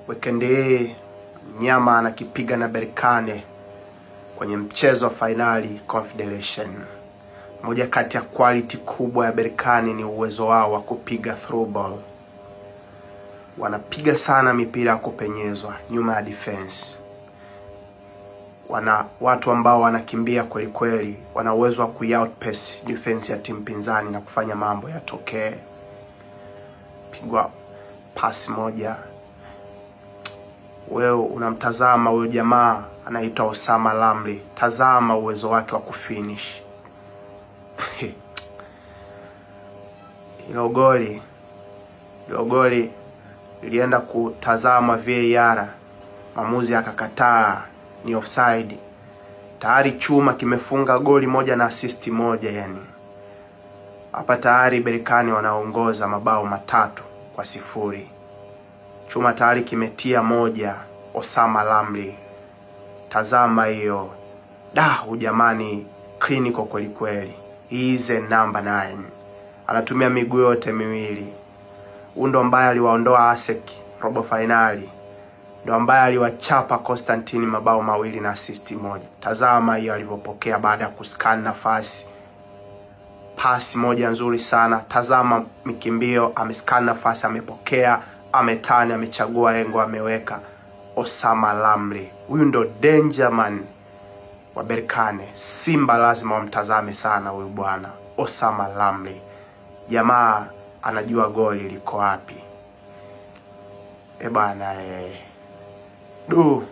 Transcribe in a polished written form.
Weekend hii mnyama anakipiga na Berkane kwenye mchezo wa fainali Confederation. Moja kati ya quality kubwa ya Berkane ni uwezo wao wa kupiga through ball. Wanapiga sana mipira ya kupenyezwa nyuma ya defense. Wana watu ambao wanakimbia kweli kweli, wana uwezo wa kui-outpace defense ya timu pinzani na kufanya mambo yatokee. Pigwa pasi moja, wewe unamtazama huyo jamaa anaitwa Osama Lamri, tazama uwezo wake wa kufinish. Hilo goli lilienda kutazama VAR, mwamuzi akakataa, ni offside. Tayari chuma kimefunga goli moja na assist moja, yani hapa tayari Berkane wanaongoza mabao 3-0. Chuma tayari kimetia moja, Osama Lamri. Tazama hiyo. Da, ujamani clinical kweli kweli. He is a number 9. Anatumia miguu yote miwili. Huyu ndo ambaye aliwaondoa ASEC robo finali. Ndo ambaye aliwachapa Constantine mabao 2 na assist 1. Tazama hiyo alivyopokea baada ya kuscan nafasi. Pasi moja nzuri sana. Tazama mikimbio, amescan nafasi, amepokea, ametani, amechagua engo, ameweka. Osama Lamri. Huyu ndo danger man wa Berkane. Simba lazima wamtazame sana huyu bwana Osama Lamri. Jamaa anajua goli liko wapi. E bana, Du.